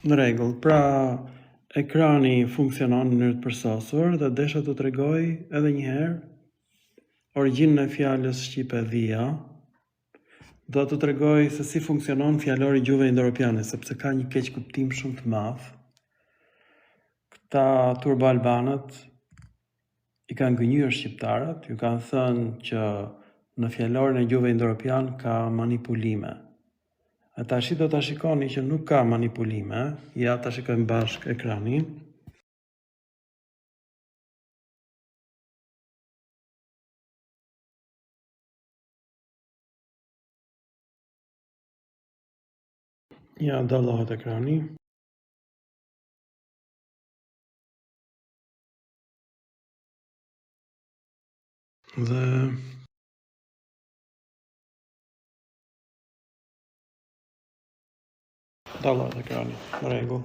Në rregull, pra ekrani funksionon në mënyrë të përsosur dhe desha t'u tregoj edhe një herë origjinën e fjalës shqipe dhia. Do t'u tregoj se si funksionon fjalori i gjuhëve indoeuropiane, sepse ka një keqkuptim shumë të madh. Këta turboalbanët i kanë gënjyer shqiptarët, ju kanë thënë që në fjalorin e gjuhëve indoeuropian ka manipulime. E tashi do ta shikoni që nuk ka manipulime, ja ta shikojmë bashkë ekranin. Ja, dallohet ekrani. Dhe Dallohet ekrani, në rregull.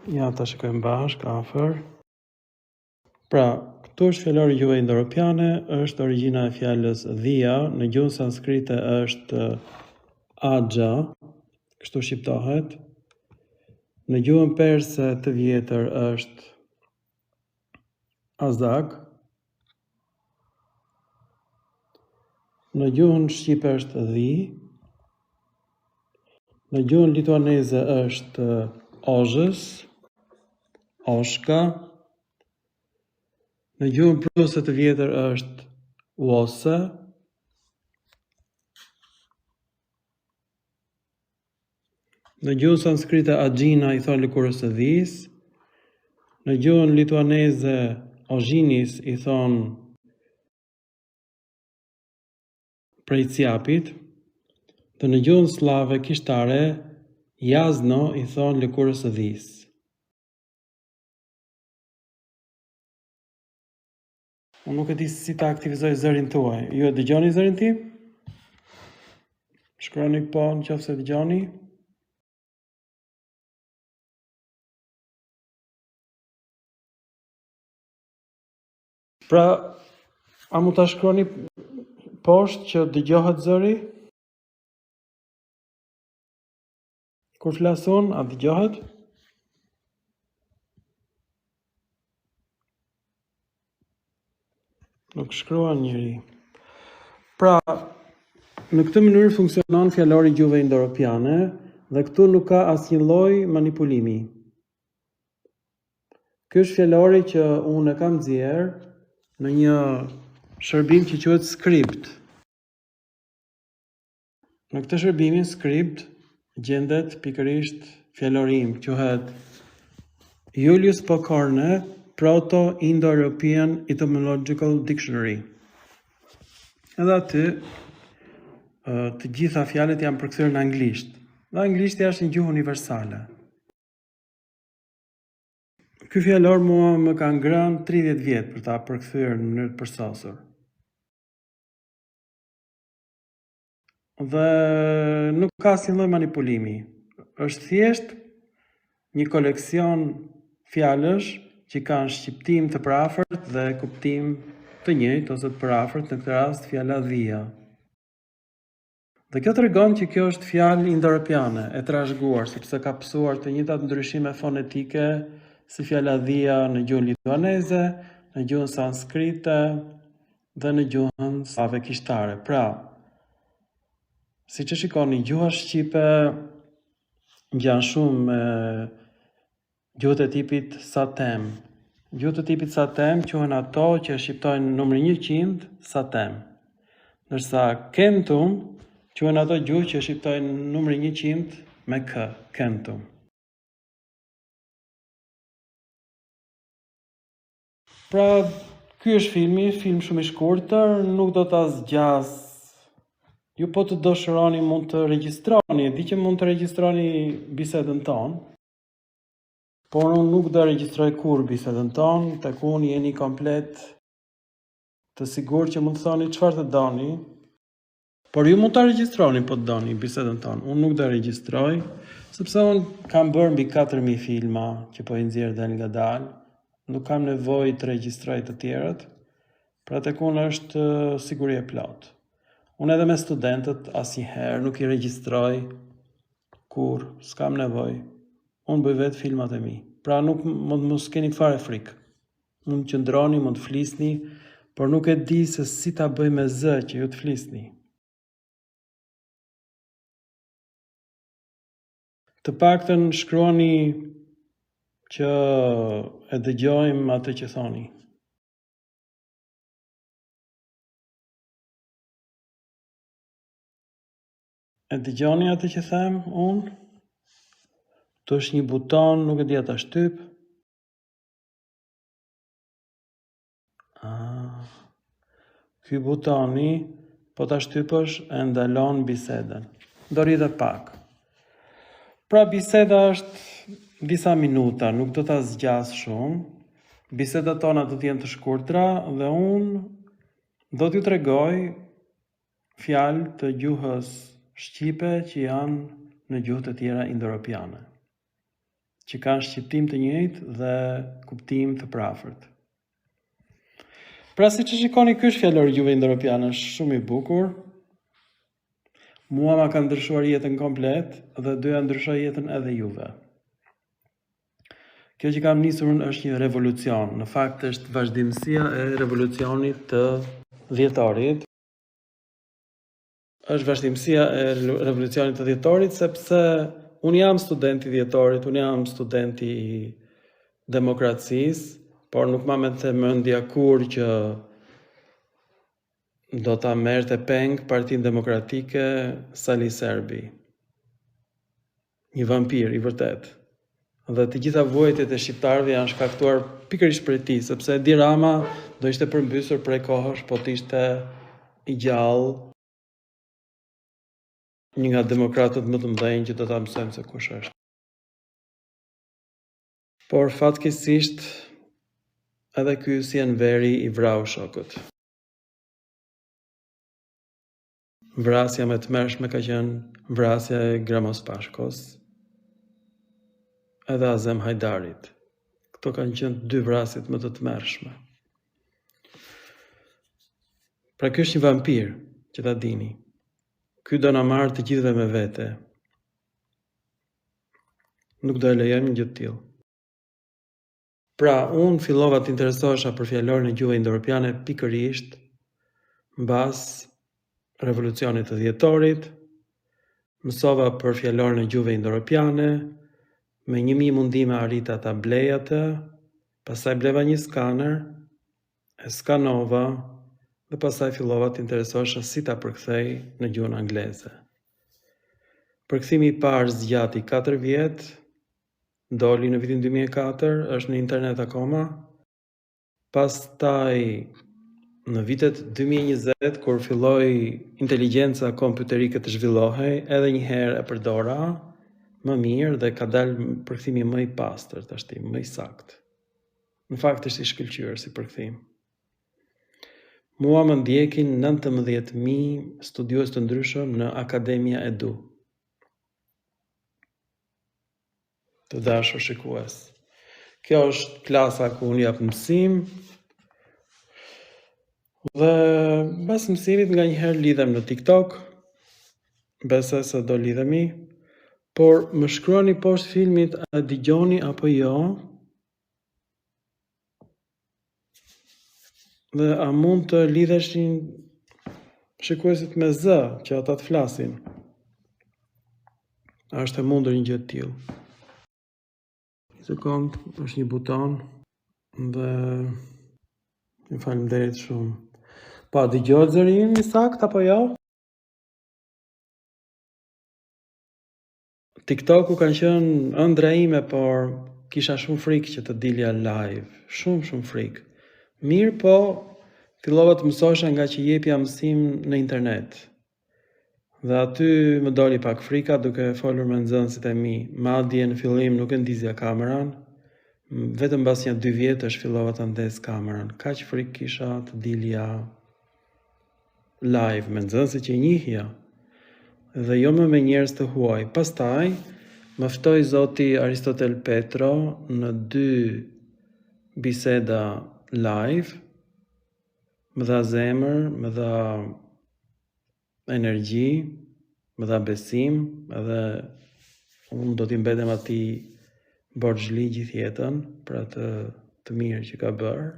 Ja, ta shikojmë bashkë, afër. Pra, këtu është fjalori i gjuhëve indoeuropiane, është origjina e fjalës dhia, në gjuhën sanskrite është axha, kështu shqiptohet. Në gjuhën perse të vjetër është azak. Në gjuhën shqipe është dhi. Në gjuhën lituaneze është ozhës, oshka. Në gjuhën pruse të vjetër është uose. Në gjuhën sanskrite axhina i thonë lëkurës së dhisë. Në gjuhën lituaneze ozhinis i thonë prej cjapit. Dhe në gjuhën sllave kishtare jazno i thonë lëkurës së dhisë. Unë nuk e di si ta aktivizoj zërin tuaj. Ju e dëgjoni zërin tim? Shkruani po në qoftë se dëgjoni. Pra, a mund ta shkruani poshtë që dëgjohet zëri? Kur flas unë, a dëgjohet? Nuk shkruan njeri. Pra, në këtë mënyrë funksionon fjalori i gjuhëve indoeuropiane dhe këtu nuk ka asnjë lloj manipulimi. Ky është fjalori që unë e kam nxjerr në një shërbim që quhet Scribd. Në këtë shërbimin Scribd gjendet pikërisht fjalori im, quhet Julius Pokorne Proto-Indo-European Etymological Dictionary. Edhe aty të gjitha fjalët janë përkthyer në anglisht. Dhe anglishtja është një gjuhë universale. Ky fjalor mua më ka ngrënë 30 vjet për ta përkthyer në mënyrë të përsosur. Dhe nuk ka asnjë lloj manipulimi. Është thjesht një koleksion fjalësh që kanë shqiptim të përafërt dhe kuptim të njëjtë ose të përafërt, në këtë rast fjala dhia. Dhe kjo tregon që kjo është fjalë indoeuropiane e trashëguar, sepse ka pësuar të njëjtat ndryshime fonetike si fjala dhia në gjuhën lituaneze, në gjuhën sanskrite, dhe në gjuhën sllave kishtare. Pra, siç e shikoni, gjuha shqipe ngjan shumë me gjuhët e tipit Satem. Gjuhët e tipit Satem quhen ato që e shqiptojnë numrin 100 Satem. Ndërsa Kentum quhen ato gjuhë që e shqiptojnë numrin 100 me K, Kentum. Pra, ky është filmi, film shumë i shkurtër, nuk do ta zgjas. Ju po të dëshironi mund të regjistroni, e di që mund të regjistroni bisedën tonë. Por unë nuk do regjistroj kurrë bisedën tonë, tek unë jeni komplet të sigurt që mund të thoni çfarë të doni. Por ju mund ta regjistroni po të doni bisedën tonë. Unë nuk do regjistroj, sepse unë kam bërë mbi 4000 filma që po i nxjerr dalëngadalë. Nuk kam nevojë të regjistroj të tjerët. Pra tek unë është siguri e plotë. Unë edhe me studentët asnjëherë nuk i regjistroj kurrë, s'kam nevojë. Unë bëj vetë filmat e mi. Pra nuk mund mos keni fare frikë. Mund të qëndroni, mund të flisni, por nuk e di se si ta bëj me zë që ju të flisni. Të paktën shkruani që e dëgjojmë atë që thoni. E dëgjoni atë që them unë? Këtu është një buton, nuk e di a ta shtyp. Ah. Ky butoni, po ta shtypësh, e ndalon bisedën. Do rri dhe pak. Pra biseda është disa minuta, nuk do ta zgjas shumë. Bisedat tona do të jenë të shkurtra dhe unë do t'ju tregoj fjalë të gjuhës shqipe që janë në gjuhët e tjera indoeuropiane, që kanë shqiptim të njëjtë dhe kuptim të përafërt. Pra siç e shikoni, ky është fjalori i gjuhëve indoeuropiane, është shumë i bukur. Mua ma ka ndryshuar jetën komplet dhe do ja ndryshoj jetën edhe juve. Kjo që kam nisur unë është një revolucion, në fakt është vazhdimësia e revolucionit të dhjetorit. Është vazhdimësia e revolucionit të dhjetorit sepse unë jam student i dhjetorit, unë jam student i demokracisë, por nuk ma merrte mendja kurrë që do ta merrte peng Partinë Demokratike Sali Serbi. Një vampir i vërtetë. Dhe të gjitha vuajtjet e shqiptarëve janë shkaktuar pikërisht prej tij, sepse Edi Rama do ishte përmbysur prej kohësh, po të ishte i gjallë një nga demokratët më të mëdhenj që do ta mësojmë se kush është. Por fatkeqësisht edhe ky si Enveri i vrau shokët. Vrasja më e tmerrshme ka qenë vrasja e Gramoz Pashkos edhe Azem Hajdarit. Këto kanë qenë dy vrasjet më të tmerrshme. Pra ky është një vampir, që ta dini. Ky do na marrë të gjithëve me vete. Nuk do e lejojmë një gjë të tillë. Pra, unë fillova të interesohesha për fjalorin e gjuhëve indoeuropiane pikërisht mbas revolucionit të dhjetorit, mësova për fjalorin e gjuhëve indoeuropiane, me 1000 mundime arrita ta blej atë, pastaj bleva një skaner, e skanova dhe pastaj fillova të interesohesha si ta përkthej në gjuhën angleze. Përkthimi i parë zgjati 4 vjet, Doli në vitin 2004, është në internet akoma. Pastaj në vitet 2020 kur filloi inteligjenca kompjuterike të zhvillohej, edhe një herë e përdora më mirë dhe ka dalë përkthimi më i pastër tashti, më i saktë. Në fakt është i shkëlqyer si përkthim. Mua më ndjekin 19.000 studiues të ndryshëm në Akademia Edu. Të dashur shikues. Kjo është klasa ku unë jap mësim. Dhe mbas mësimit nganjëherë lidhem në TikTok. Besoj se do lidhemi. Por më shkruani poshtë filmit a dëgjoni apo jo. Dhe a mund të lidheshin shikuesit me zë që ata të flasin? A është e mundur një gjë e tillë? Një sekond, është një buton dhe ju faleminderit shumë. Po, a dëgjohet zëri im i saktë apo jo? TikToku ka qenë ëndrra ime, por kisha shumë frikë që të dilja live, shumë shumë frikë. Mirëpo, fillova të mësohesha nga që jepja mësim në internet. Dhe aty më doli pak frika duke folur me nxënësit e mi. Madje në fillim nuk e ndizja kamerën, vetëm mbas nja dy vjetësh fillova ta ndez kamerën. Kaq frikë kisha të dilja live me nxënësit që njihja dhe jo më me njerëz të huaj. Pastaj më ftoi zoti Aristotel Petro në dy biseda live, më dha zemër, më dha. energji, më dha besim, edhe unë do t'i mbetem atij borxhli gjithë jetën për atë të mirë që ka bërë.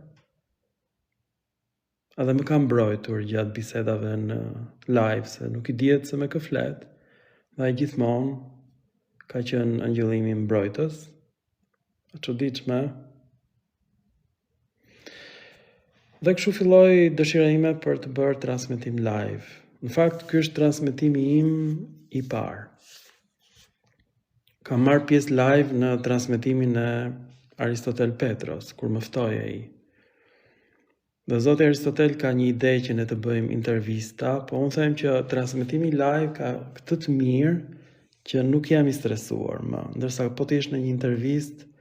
Edhe më ka mbrojtur gjatë bisedave në live, se nuk i dihet se me kë flet, dhe ai gjithmonë ka qenë engjëlli im mbrojtës. E çuditshme. Dhe kështu filloi dëshira ime për të bërë transmetim live. Në fakt, ky është transmetimi im i parë. Kam marrë pjesë live në transmetimin e Aristotel Petros, kur më ftoi ai. Dhe zoti Aristotel ka një ide që ne të bëjmë intervista, po unë them që transmetimi live ka këtë të mirë që nuk jam i stresuar më. Ndërsa po të jesh në një intervistë,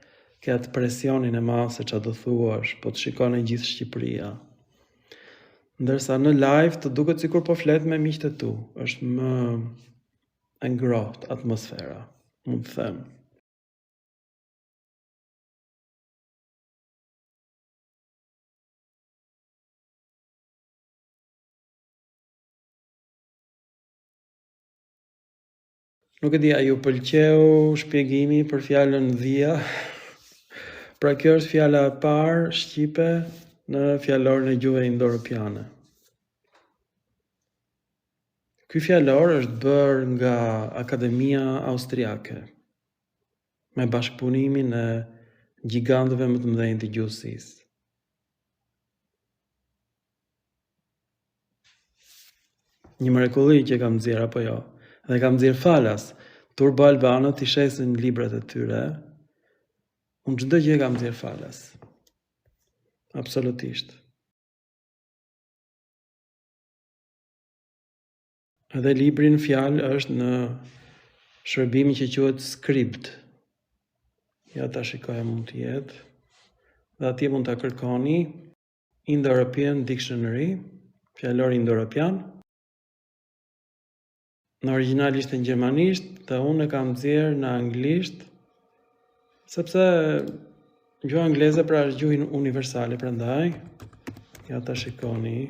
ke atë presionin e madh se ça do thuash, po të shikon e gjithë Shqipëria. Ndërsa në live të duket sikur po flet me miqtë e tu, është më e ngrohtë atmosfera, mund të them. Nuk e di a ju pëlqeu shpjegimi për fjalën dhia. Pra kjo është fjala e parë shqipe në fjalorin e gjuhëve indoeuropiane. Ky fjalor është bërë nga Akademia Austriake me bashkëpunimin e gjigantëve më të mëdhenj të gjuhësisë. Një mrekulli që kam nxjerrë apo jo. Dhe kam nxjerrë falas. Turbo Albanët i shesin librat e tyre. Unë çdo gjë kam nxjerrë falas. Absolutisht. Edhe libri në fjalë është në shërbimin që quhet Scribd. Ja ta shikoj a mund të jetë. Dhe atje mund ta kërkoni Indo-European Dictionary, fjalor indo-europian. Në origjinal ishte në gjermanisht dhe unë e kam nxjerrë në anglisht sepse gjuha angleze pra është gjuhë universale, prandaj ja ta shikoni.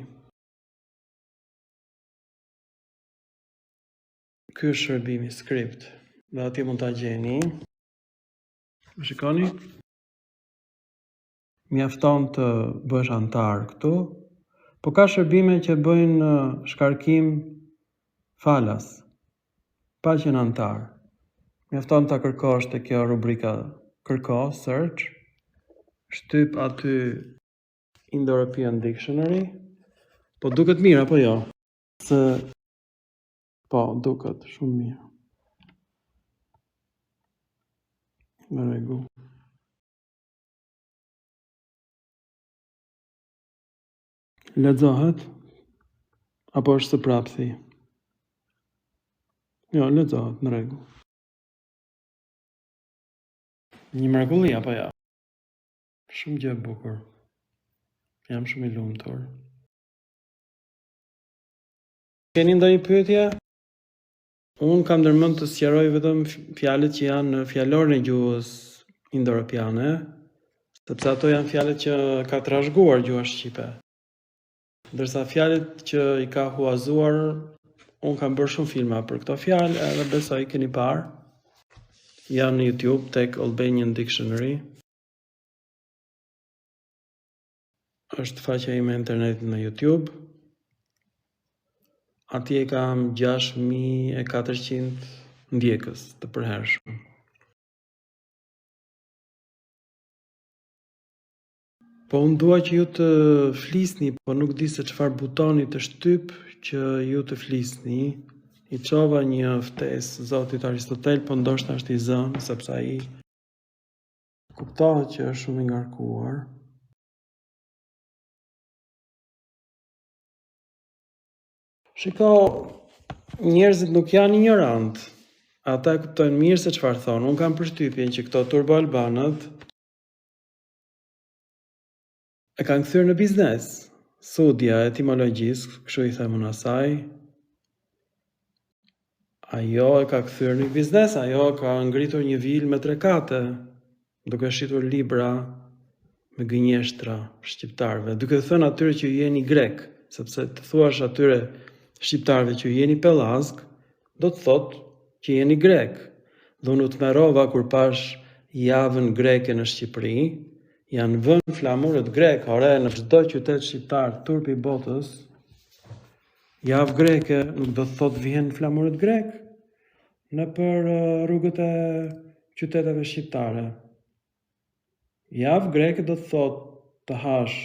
Ky është shërbimi Scribd dhe atje mund ta gjeni. Më shikoni? Mjafton të bëhesh anëtar këtu. Po ka shërbime që bëjnë shkarkim falas, pa qenë anëtar. Mjafton ta kërkosh te kjo rubrika kërko, search, shtyp aty Indo-European Dictionary. Po duket mirë apo jo? Se po duket shumë mirë. Në rregull. Lexohet apo është së prapthi? Jo, lexohet në rregull. Një mrekulli apo jo? Shumë gjë e bukur. Jam shumë i lumtur. Keni ndonjë pyetje? Unë kam ndërmend të sqaroj vetëm fjalët që janë në fjalorin e gjuhës indoeuropiane, sepse ato janë fjalët që ka trashëguar gjuha shqipe. Ndërsa fjalët që i ka huazuar, unë kam bërë shumë filma për këto fjalë, edhe besoj i keni parë. Janë në YouTube tek Albanian Dictionary. Është faqja ime e internetit në YouTube. Atje kam 6400 ndjekës të përhershëm. Po unë dua që ju të flisni, po nuk di se çfarë butoni të shtyp që ju të flisni. I çova një ftesë zotit Aristotel, po ndoshta është i zënë, sepse ai kuptohet që është shumë i ngarkuar. Shiko, njerëzit nuk janë injorantë. Ata e kuptojnë mirë se çfarë thonë. Unë kam përshtypjen që këto turboalbanët e kanë kthyer në biznes. Sudja e etimologjisë, kështu i them unë asaj, ajo e ka kthyer në biznes, ajo ka ngritur një vilë me tre kate, duke shitur libra me gënjeshtra shqiptarëve, duke thënë atyre që ju jeni grek, sepse të thuash atyre shqiptarëve që jeni pellazg, do të thotë që jeni grek. Dhe unë u tmerrova kur pashë javën greke në Shqipëri, janë vënë flamurët grek, ore, në çdo qytet shqiptar, turpi i botës. Javë greke nuk do të thotë vihen flamurët grek nëpër rrugët e qyteteve shqiptare. Javë greke do të thotë të hash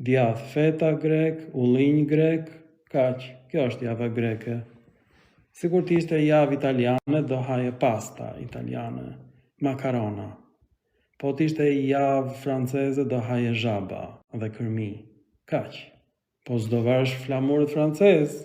djath feta grek, ullinj grek, kaq, kjo është java greke. Sikur të ishte javë italiane, do haje pasta italiane, makarona. Po të ishte javë franceze, do haje zhaba dhe kërmi. Kaq. Po s'do varësh flamurët francez.